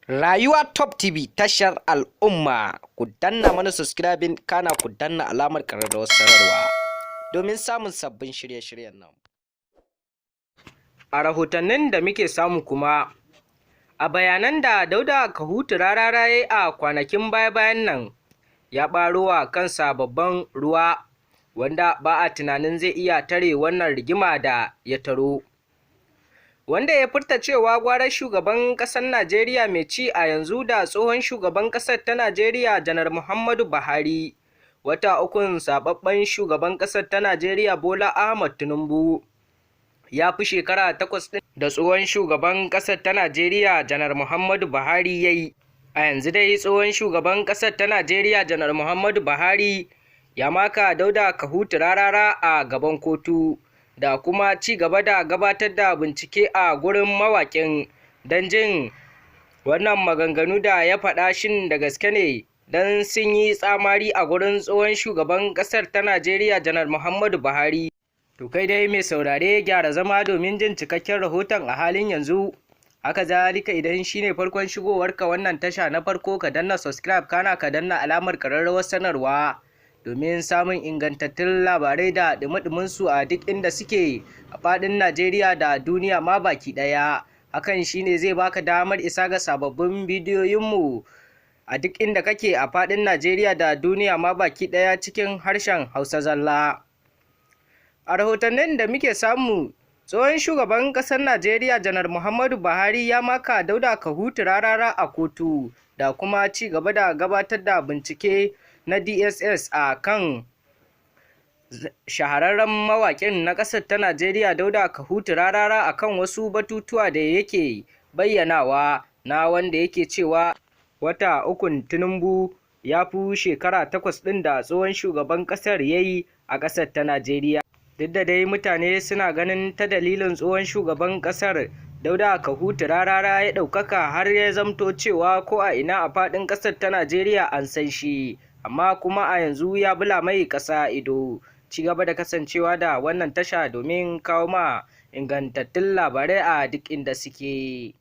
Rayuwa Top TV, tashar al'umma. Ku danna mana subscribing, kana ku danna alamar ƙararrawar sanarwa domin samun sabbin shirye-shiryen nan. A rahotannin da muke samu kuma, a bayanan da Dauda Kahutu Rarara ya yi a kwanakin baya-bayan nan, ya ɓaro wa kansa babban ruwa wanda ba a tunanin zai iya tare wannan rigima da ya taro. Wanda ya furta cewa gwara shugaban ƙasar Najeriya mai ci a yanzu da tsohon shugaban ƙasar ta Najeriya Janar Muhammadu Buhari, wata ukun zaɓaɓɓen shugaban ƙasar ta Najeriya Bola Ahmad Tinubu ya fi shekara 8 ɗin da tsohon shugaban ƙasar ta Najeriya Janar Muhammadu Buhari ya yi. A yanzu dai tsohon shugaban ƙasar ta Najeriya Janar Muhammadu Buhari ya maka Dauda Kahutu Rarara a gaban kotu da kuma ci gaba da gabatar da bincike a gurin mawaƙin don jin wannan maganganu da ya faɗa, shin da gaske ne, don sun yi tsamari a gurin tsohon shugaban ƙasar ta Najeriya Janar Muhammadu Buhari. To kai dai mai saurare, gyara zama domin jin cikakken rahoton a halin yanzu. Haka zalika, idan shine farkon shigowarka wannan tasha na farko, ka danna subscribe, kana ka danna alamar ƙararrawar sanarwa domin samun ingantattun labarai da ɗumi su a duk inda suke a faɗin Najeriya da duniya ma baki ɗaya. Hakan shine zai baka damar isa ga sababbin bidiyoyinmu a duk inda kake a faɗin Najeriya da duniya ma baki ɗaya cikin harshen Hausa zalla. A rahotannin da muke samu, tsohon shugaban ƙasar Najeriya Janar Muhammadu Buhari ya maka Dauda Kahutu Rarara a kotu da kuma ci gaba da gabatar da bincike na DSS a kan shahararren mawaƙin na ƙasar ta Najeriya Dauda Kahutu Rarara a kan wasu batutuwa da yake bayyanawa, na wanda yake cewa wata ukun Tinubu ya fi shekara 8 ɗin da tsohon shugaban ƙasar ya yi a ƙasar ta Najeriya. Duk da dai mutane suna ganin ta dalilin tsohon shugaban ƙasar Dauda Kahutu Rarara ya ɗaukaka har ya zamto cewa ko a ina a faɗin ƙasar ta Najeriya an san shi, amma kuma a yanzu ya bula mai ƙasa ido. Ci gaba da kasancewa da wannan tasha domin kawo ma ingantattun labarai a duk inda suke.